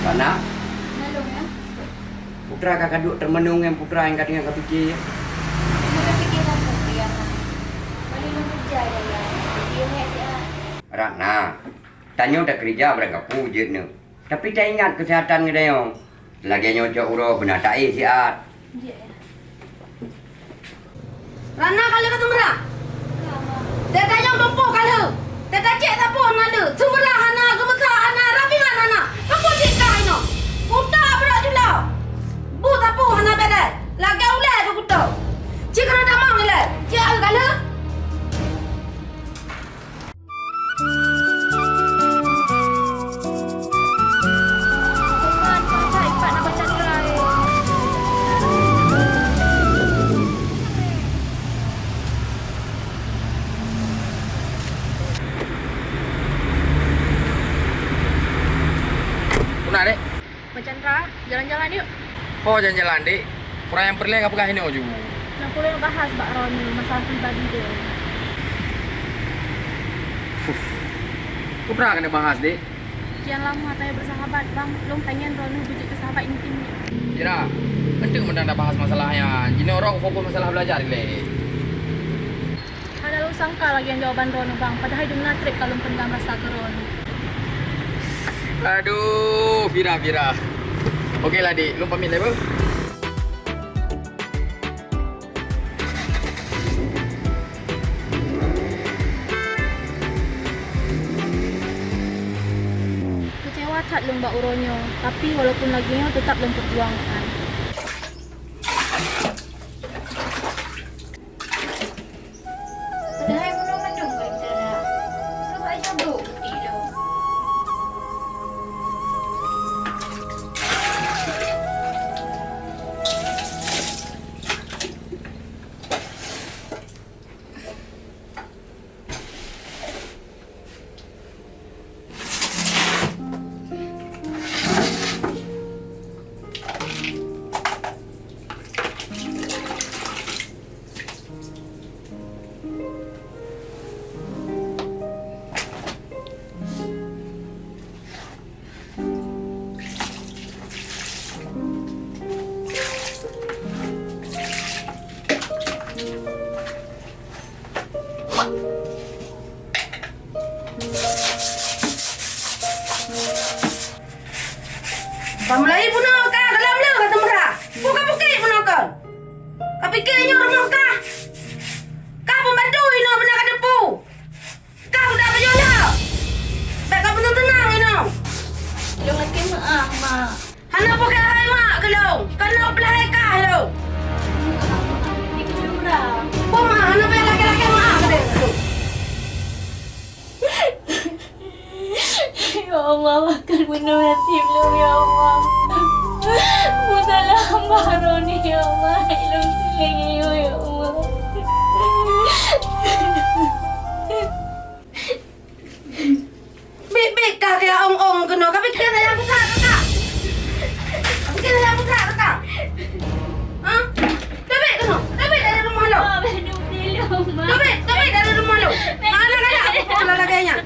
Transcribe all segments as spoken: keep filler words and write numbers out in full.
Ratna? Nalong, ya? Putra ka kaduek teumeunung ngon putra nyang ka teungoh ka pike, ya? Hana ka pike sapeue, ya, Ma. Paléng lôn keureuja, ya, ya. Jadi, ya, ya. Ratna, tanyoe takeureuja barangkapeue jeuet neuh. Tapi taingat keuseuhatan geutanyoe. Lagèe nyoe cok uroe beuna taéh siat. Jeuet, ya. Ratna ka lheueh ka seumeurah. Teuka nyang tumpôk ka lheueh. Teuka cek sapeue hana le. Seumeurah hana, geumeusa hana, rapian hana. Sapeue cit kah inoe? Kuta beurok jula. Bu sapeue hana bèrèh. Lagèe ulèe keu kuto. Cit keunoe tamong ilèe. Cit ka lheueh. Puna, Dek? Bang Chandra, jalan-jalan yuk. Oh, jalan-jalan, Dek. Kurang nyang peureulèe ka peugah inoe ju. Nyang peureulèe bahas bak droeneuh masalah pribadi, Dek. Putra keuneuk bahas, Dek. Kian lama tanyoe bersahabat, Bang. Lôn pengen droeneuh beujeuet keu sahabat intim nyoe. Kira, enteuk meunan tabahas masalah nyan. Jinoe droe fokus masalah belajar ilèe. Hana lôn sangka lagèe nyan jawaban droeneuh, Bang, padahai dum na trép ka lôn peundam rasa keu droeneuh. Aduh, Vira, Vira. Oke lah, Dek. Lôn pamit lah, Bang. Keucewa that lôn bak uroe nyoe, tapi walaupun lagèe nyoe teutap lôn peujuangkan. Padahai bunoe mandum ka teurak. Keubai saboh peuti lôn. Ka mulai bunoe ka, galom le ka seumeurah. Peue ka pike bunoe kon? Ka pike nyoe rumoh kah? Ka pembantu inoe beuna ka teupeu. Ka budak beujala. Bèk ka peuteunang inoe. Lôn lakèe meu'ah, Mak. Hana peureulèe hai mak keu lôn, keunoe peulahé kah lôn. Peue mak, hana payah lakèe-lakèe meu'ah keudéh. Ya Allah, bahkan bunoe nasib lôn, ya Allah. Busalah hamba droeneuh, ya Allah. Lôn sileng, ya Allah. Biet-biet kah keu ong-ong keunoe, ka pike sayang putra teuka. Ka pike sayang putra teuka. Ha? Teubiet keunoe, teubiet dari rumoh lôn. Teubiet, teubiet dari rumoh lôn. Hana kajak lagèe nyan.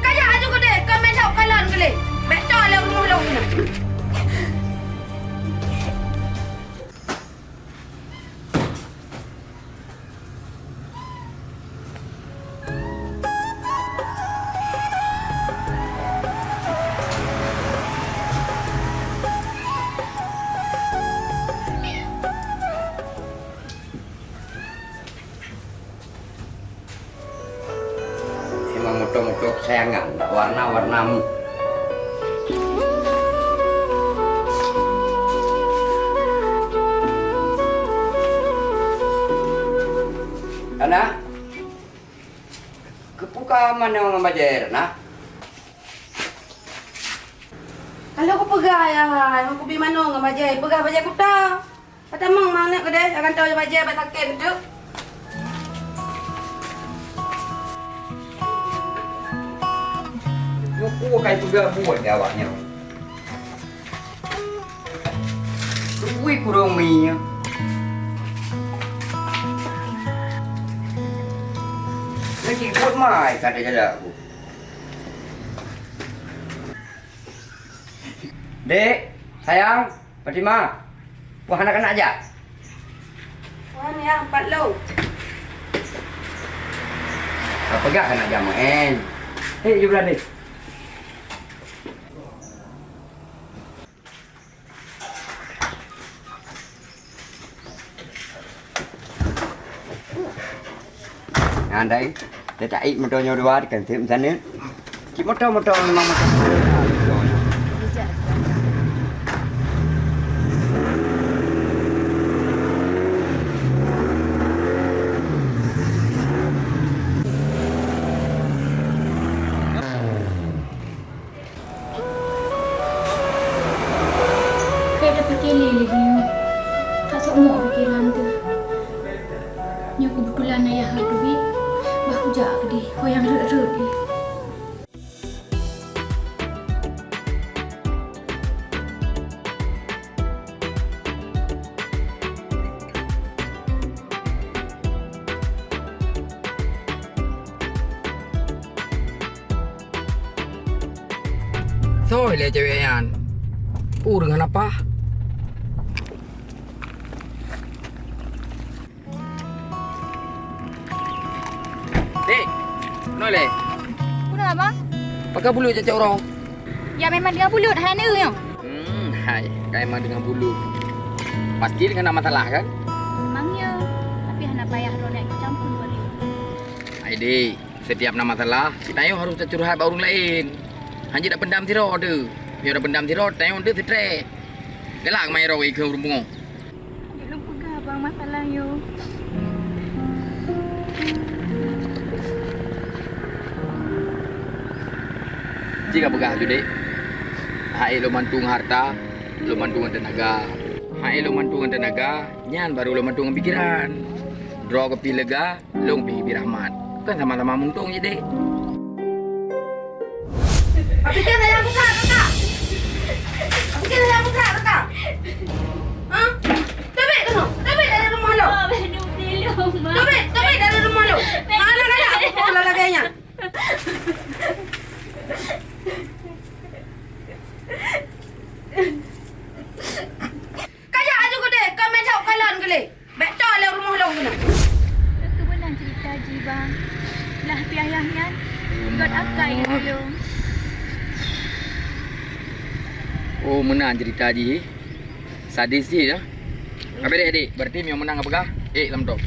Kajak laju keudéh, keu meucok kalon keu lé. Bèk toe lé rumoh lôn keunoe. Memang moto-moto kesayangan, warna-warnamu. Anak, keupeue ka manoe ngon bajèe, Anak? Ka lheueh kupeugah, ayah, kubi manoe ngon bajèe, peugah bajèe kuta. Ka tamong mangat keudéh, akan tahu bajèe bak sakét tu. Nyoe peue ka ipeugah buet di awak nyoe? Keupeue kurong mi nyoe? Keuchik buet mai ka teujadak aku. Dek, sayang, Fatimah, wah anak-anak jak. Wah, ni, ah, empat lom. Ka peugah keuneuk jak meu'en. Hei, jublah deh. Nyan dai, teuka ih moto nyoe dua dikeunseuk meusaneut. Cit moto-moto memang moto. Bèk tapike lé lagèe nyoe. Ka sôk mok pikeran teuh. Nyoe keubeutulan ayah lôn teubiet, bah kujak keudeh, ho nyang rhot-rhot lé. Soe lé cewek nyan? Ureueng hana paih. Dek, keunoe lé. Keunoe, Abang? Pakon bulut cok-cok uroe? Ya, memang deungon bulut, hana neu nyoe. Hmm, hai, ka memang deungon bulut. Pasti deungon masalah, kan? Memang ya, tapi hana payah droeneuh ikut campur, Abang. Hai, Dek, setiap na masalah, geutanyoe harôh tacurhat bak ureueng laén. Hanjeuet tapendam sidroe teuh. Meunyoe tapendam sidroe, tanyoe teuh stress. Galak meu'en droe ikheun ureueng pungo. Jeuet lôn peugah bang masalah nyoe. Ci kapeugah ju, Dek. Hak ék lôn bantu ngon hareuta, lôn bantu ngon teunaga. Hak ék lôn bantu ngon teunaga, nyan barô lôn bantu ngon pikeran. Droe keuh pih lega, lôn pih geubri rahmat. Kan sama-sama muntông jih, Dek. Apike sayang buka, buka. Apike sayang buka, buka. Ha? Teubiet keunoe, teubiet dari rumah lôn. Mak, bantu tilông, Mak. Teubiet, teubiet dari rumah lôn. Mak, anak-anak, apa lagèe nyan? Kajak aju keudeh, ka meucok kalon keu lé. Bèk toe lé rumoh lôn keunoe. Keuh meunan ceurita jih, Bang. Lah pih ayah nyan, gèt akai lé tulông. Oh, meunan ceurita jih. Sadis jih, ya. Ka beureh, Dek. Berarti meunyoe meunan ka peugah, ék lam moto.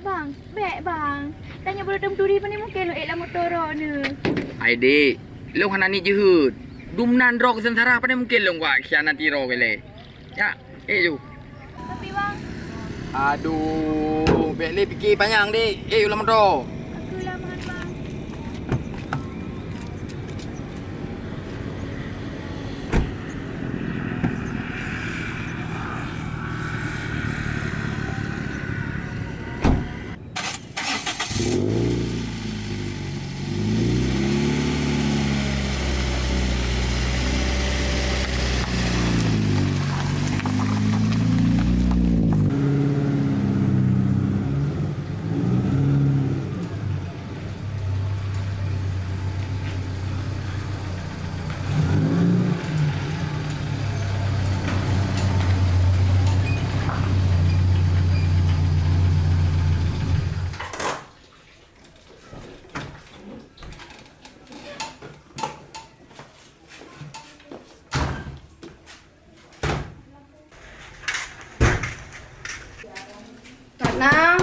Bang, bèk, Bang. Tanyoe baru teumeutuléh, pane mungken lôn ék lam moto droeneuh. Hai, Dek. Lôn hana niet jeuhet. Dum nan droe keuh seungsara, pane mungken lôn kuat khianati droe keuh lé. Nyak, ék ju. Tapi, Bang. Aduh, bèk lé pike panyang, Dek. Ék ju lam moto. Aku lam han, Bang. Ratna,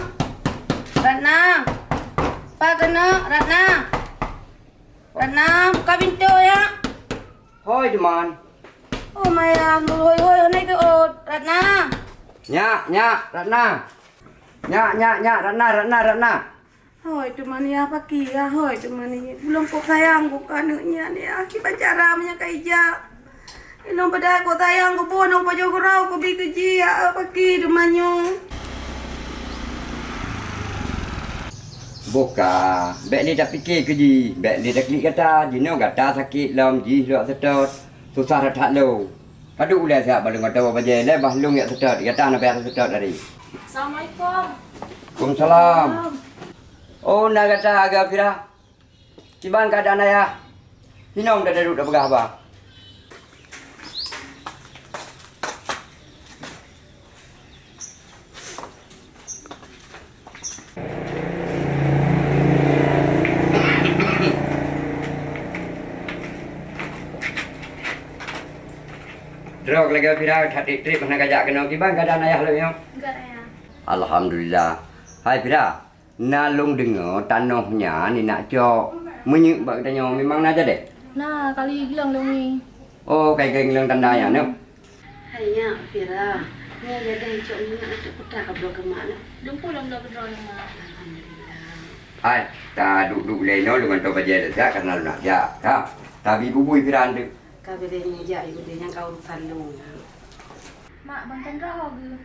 Ratna, pakon keuneuk, Ratna? Ratna, buka pintoe, ya. Hôi, Teuma. Oh, maya, hôi, hôi, hana itu, oh, Ratna. Nyak, nyak, Ratna. Nyak, nyak, nyak, Ratna, Ratna, Ratna. Hôi, teuma nyan, ya, pakri, ya, hôi, teuma nyan. Ulôn kok sayang kok keu aneuk nyan, ya, kiban cara meunyo ka ijak. Ilôn padahai kok sayang kok bunoe pajoh keudroe kok bi keu jih, ya, pakri teuma nyoe. Boh ka, bèk lé tapike keu jih, bèk lé taklik gata, jinoe gata sakét lom jih lôn jak seutôt, susah that-that lôn. Padub ulèe siat bak lôn gata bajèe lé bah lôn jak seutôt, gata na payah seutôt ari. Assalamualaikum. Waalaikumsalam. Oh, na gata, Aga Pira. Kiban keuadaan ayah? Inong taduek tapeugah haba. Droe lagèe Pira that trép-trép hana kajak keunoe, kiban keuadaan ayah lôn nyoe? Alhamdulillah. Hai Pira, na lôn deungoe tanoh nyan ni nak cok minyeuk bak geutanyoe, memang na jadi? Na, kali glöng lôn ngieng. Oh, kai glöng tanda nyan nyoe. Hai nyak, Pira, nyoe jadeh cok minyeuk ateueh kuta ka bloe keu mak nyoe. Dumpeue lôn bloe keu droeneuh, Mak. Alhamdulillah. Hai, taduek-duek lé nyoe lôn gantoe bajèe lé jak, karena lôn nak jak. Ha, tabi bubui Pira nteuk. Ka bèk lé nyoe jak, yue deh nyang ka urusan lôn. Mak, Bang Chandra ho geuh?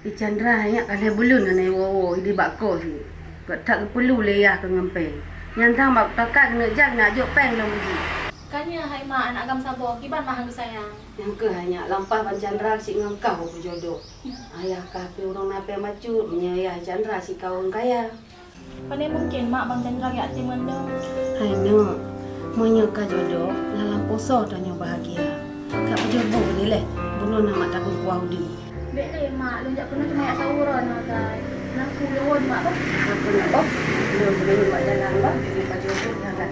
I Chandra nyak ka lhèe buleuen hana iwoe-woe, ideh bak koh cit. Gèt that geupeurlu lé yah keu ngon péng. Nyan sang bak takat keuneuk jak, nak jok péng lom jih. Ka nyoe hai mak, aneuk agam saboh, kiban mak han geusayang. Nyang keuh hai nyak, lampah Bang Chandra cit ngon kah peujodoh. Ayah kah pih ureueng na péng bacut, meunyoe yah Chandra cit ka ureueng kaya. Pane mungken mak Bang Chandra geujak até mandum. Hai neuk, meunyoe ka jodoh, lam poso tanyoe bahagia. Ka pajoh bu lé leh, bunoe na mak takot kuah udeueng. Bèk lé mak, lôn jak keunoe cuma jak saweue droeneuh sagai. Nang ku lôn mak bah. Aku nak bah, lôn keunoe bak jalan bah, lôn pajoh bu lam até.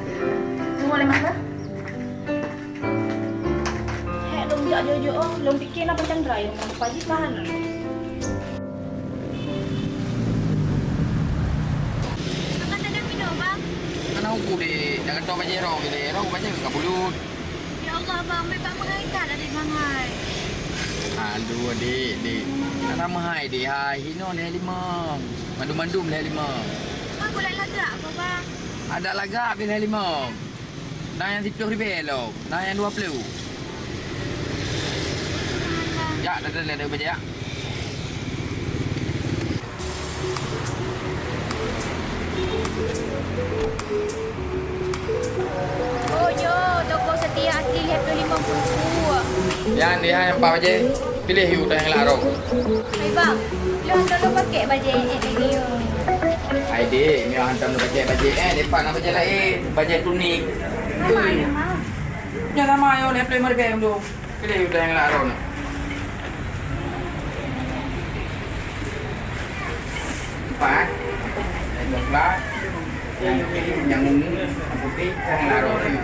Tunggu lé mak bah. Hek lôn jak jok-jok, lôn pike na Bang Chandra i rumoh, pajih ka hana. Makan tadam minum, Bang. Hana uku deh, dah kata bajèe rong deh, rong bajèe ka bulut. Ya Allah, Bang, bèk bak meuhai that adik Bang hai. Aduh, adik, dik. Hana meuhai deh, hai, hinoe lhèe limong. Mandum-mandum lhèe limong. Bang, gulai lagak apa, Bang? Ada lagak pih lhèe limong. Na nyang siplôh ribèe lom, na nyang dua plôh. Jak, datang lé bajèe jak. Oh, nyoe toko Setia asli lhèe plôh limong peuet. Nyan di hai empat bajèe. Piléh yue nyang larong. Hai bang, lôn hantom lôn pakèk bajèe ék lagèe nyoe. Hai dek, nyoe hantom lôn pakèk bajèe ék, leupah na bajèe laén, bajèe tunik. Sama nyoe, Bang. Nyoe sama nyoe, lhèe plôh limong ribèe mandum. Piléh yue nyang larong. Empat. Nyang coklat, nyang, nyang ungu, nyang putéh, nyang larong.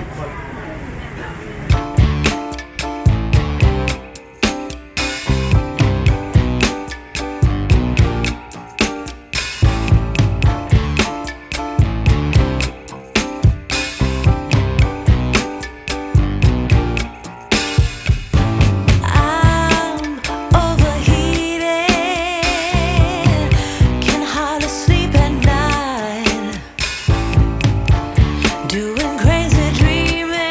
I'm overheated, can hardly sleep at night. Doing crazy, dreaming.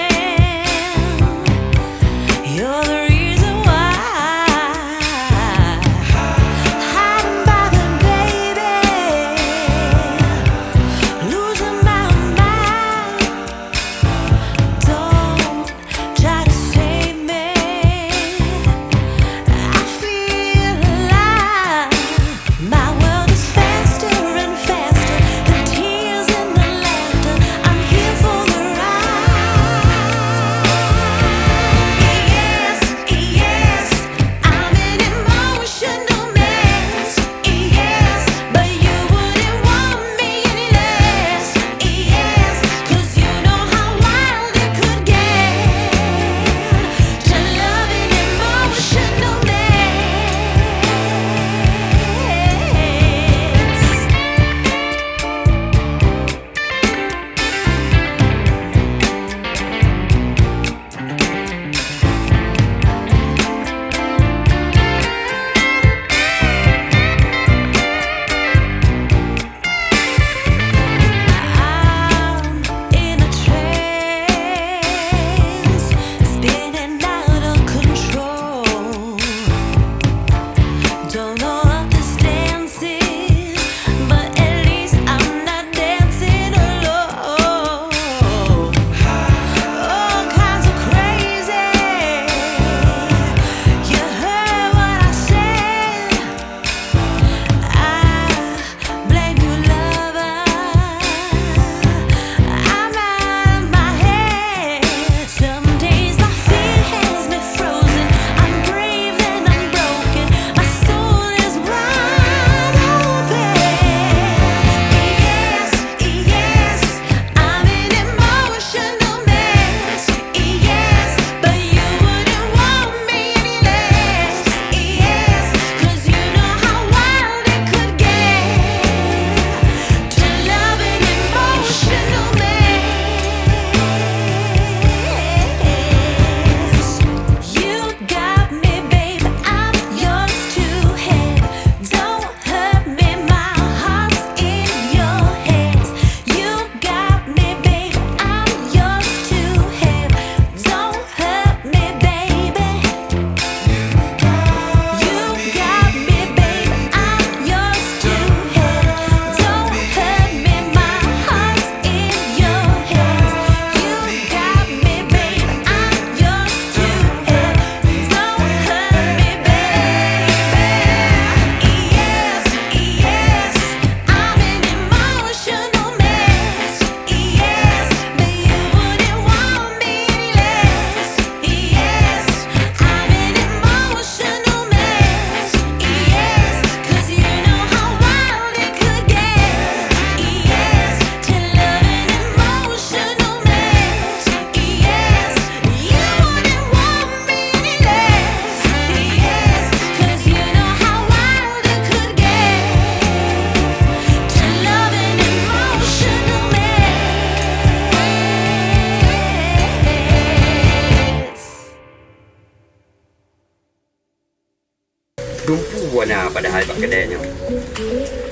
Tumpu buah na padahai bak keudè nyoe.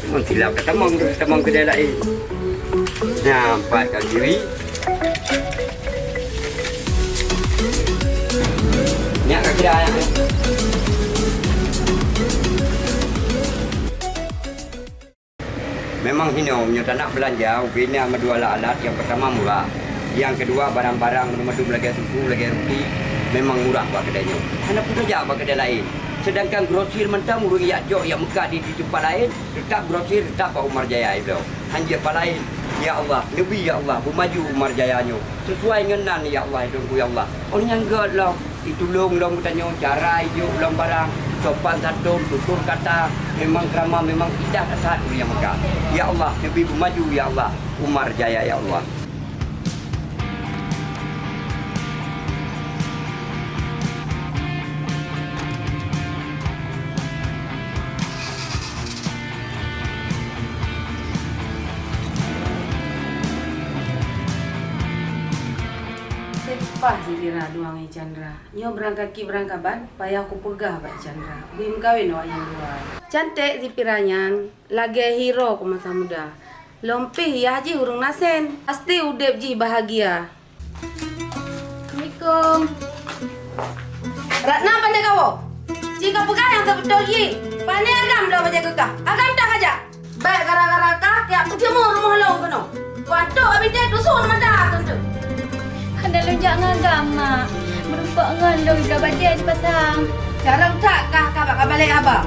Memang silap ka tamong, tamong keudè laén. Nyan, pat ka kiri. Nyak ka kira ayah. Memang hinoe, meunyoe tanak beulanja, ubé na meudua alat-alat, nyang peurtama murah, nyang keudua barang-barang meudum-meudum lagèe susu, lagèe ruti, memang murah bak keudè nyoe. Hana peue tajak bak keudè laén. Seudangkan grosir mantong ureueng jak jok, jak meukat di, di teumpat laén, teutap grosir, teutap bak Umar Jaya ibloe. Han jeuet bak laén. Ya Allah, neubi ya Allah, beumaju Umar Jaya nyoe. Sisuai ngon nan ya Allah, Tuhanku ya Allah. Oh nyang gèt lom. Itulông lom geutanyoe, cara ijok lom barang, sopan santun, tutur kata, memang krama, memang indah that-that ureueng nyang meukat. Ya Allah, neubi beumaju, ya Allah, Umar Jaya, ya Allah. Sepah Zipira duang i Chandra. Nyoe beurangkakiban beurangkaban, payah kupeugah bak Chandra, bri meukawen awak nyang dua. Canték Zipira nyan lagèe hiro ku masa muda. Lom pih yah jih ureueng na sén, pasti udép jih bahagia. Assalamualaikum. Ratna pandai kawoe. Ci kapeugah nyang teubeutôi jih. Pane agam bloe bajèe keu kah. Agam dah kajak. Bèk gara-gara kah, jak peuceumoe rumoh lôn keunoe. Kuantok abideh dusun mata keuneuk. Hana lôn jak ngon agam, Mak. Meurumpok ngon lôn bloe bajèe dipasang. Carông that kah ka bak kabalek haba.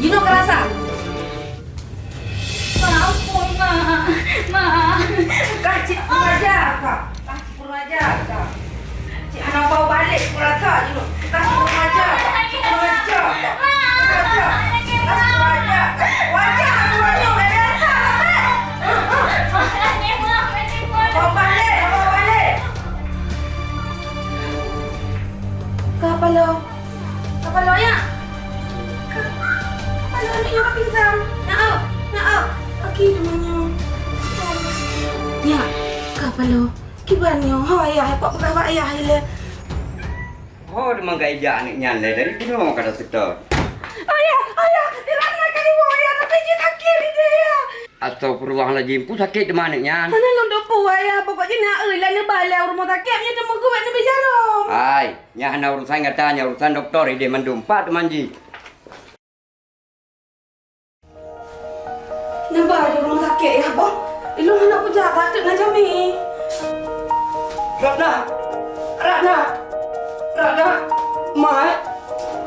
Jinoe ka rasa. Mak, ampôn, Mak. Mak. Kah cit peuaja kah. Kah cit peuaja kah. Cit hana bau balek, kurasa jinoe. Kah cit peuaja kah. Cit peuaja kah. Peuaja. Kah cit peuaja kah. Peuaja kah, peuaja. Bau balek, bau balek. Kah paloe. Kah paloe, ya? Kah paloe aneuk nyoe ka pingsan. Nyak, nyak. Kaki teuma nyoe. Nyak, kah paloe. Kiban nyoe. Ho, ayah, kok peugah bak ayah ilèe. Ho, teuma ka ijak aneuk nyan lé dari bunoe ka taseutôt. Ayah, ayah, di Ratna ka iwoe, ayah, tapi jih sakét di dia, ayah. Astagfirullahalazim, peue sakét teuma aneuk nyan? Hana lôn teupeue, ayah. Pokok jih na eu lôn neuba lé u rumoh sakét, nyan teuma geuwet neubi jarom. Hai, nyan hana urusan gata, nyan urusan dokto idéh mandum. Pat teuma jih? Neuba di rumoh sakét, yah, boh. Ilôn hana kujak, ka teuk na jamé. Ratna! Ratna! Ratna! Ma, eh?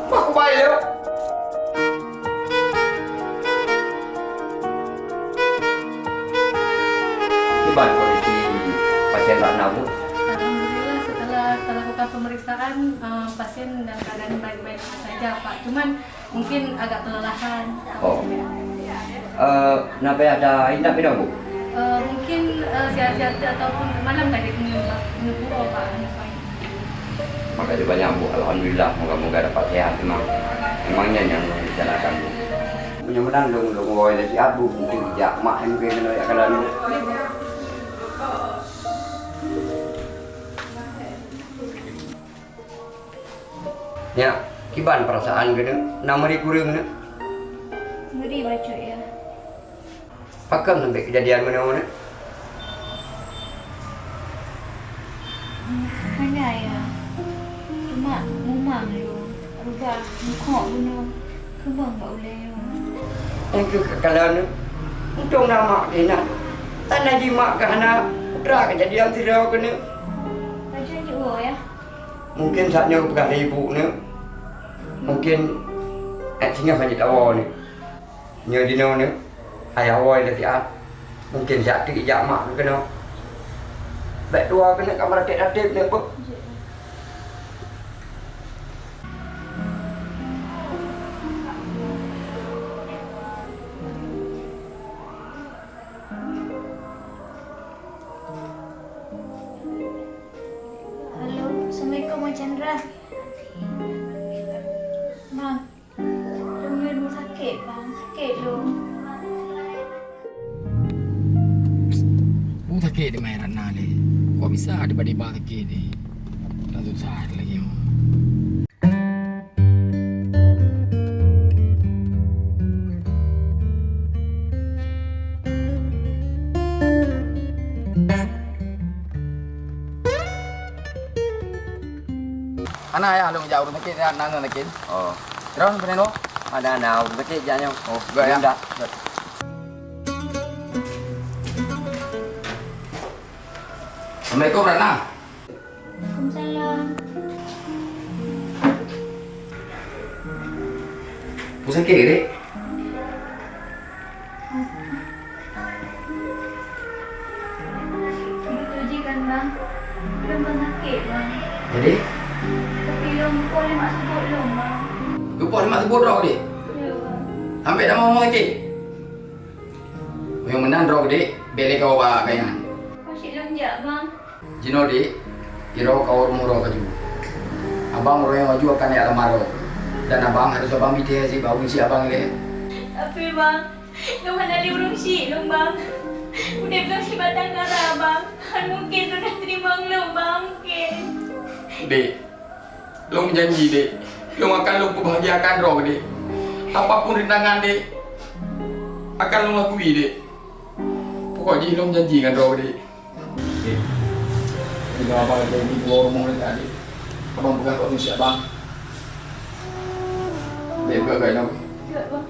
Ma, kubai lé. Kiban kondisi pasien Ratna tu? Alhamdulillah, setelah kita lakukan pemeriksaan, eh, pasien dalam keadaan baik-baik saja, Pak. Cuman mungkin agak kelelahan. Oh. Eh, na payah ta inap inong, Bu? Eh, mungkin, eh, siat-siat ataupun malam tadi kena, kena pura, Pak. Makasih banyak, Bu. Alhamdulillah, moga-moga dapat sehat memang. Memangnya yang disalahkan, Bu. Meunyoe meunan lôn, lôn woe lé siat, Bu. Mungkin jak mak yang mungkin kena jak kalon. Nyak, kiban perasaan keuneuk na meuri kureueng neuk? Meuri bacut, ya. Pakon sampai kejadian meunoe neuk? Hana, ya. Cuma mumang lôn, rubah mukhok bunoe, keubang bak ulèe nyoe. Nyang keuh ka kalon neuk, untông na mak keuh inan. Tanda jih mak keuh hana putra kejadian sidroe keuneuk. Pajan jiwoe, ya? Mungkin saat nyoe geupeugah lé ibu neuk, mungkin ék singoh ka jitawoe neuk. Nyoe jinoe neuk, ayah woe lé siat. Mungkin siat teuk ijak mak keunoe. Bèk tuha keuneuk ka meuratéb-ratéb neuk, Bu. Halo, assalamualaikum, Mak Chandra. Bang, lôn nyoe sakét, Bang. Sakét lôn. Peue sakét di Mai Ratna lé? Kok bisa tiba-tiba sakét ni? Dah susah lagi. Hana yah, lôn jak ureueng sakét, na, na, na sakét. Oh. Droeneuh keunoe? Hana, na ureueng sakét jak nyoe. Oh, göt yah. Dak. Assalamualaikum, Ratna. Waalaikumsalam. Peue sakét, Dek? Beutôi jih kan, Bang. Lôn kon sakét, Bang. Jadi? Tapi lôn geupoh lé mak seubôt lôn, Bang. Geupoh lé mak seubôt droe, Dek? Ya, Bang. Sampai tamong rumoh sakét? Meunyoe meunan droe, Dek, bèk lé kawoe bak kayang. Kon cit lôn jak, Bang. Jinoe, Dek, iroe kawoe rumoh droe ka ju. Abang uroe nyoe ka ju akan jak lam maroe. Dan abang harôh abang bidée cit bak ureueng chik abang ilèe. Tapi, Bang, lôn hana lé ureueng chik lôn, Bang. Udép lôn sibatang kara, Bang. Hana mungken lôn hana teurimong lôn, Bang, mungken. Dek, lôn janji, Dek. Lôn akan lôn peubahgiakan droe, Dek. Apapun rintangan, Dek, akan lôn lakui, Dek. Pokok jih lôn janji ngon droe, Dek. Dek, meunyoe abang lagèe jiwoe rumoh lé tadi, abang peugah bak ureueng chik abang. Dek, peugah keu lôn. Peugah, Bang.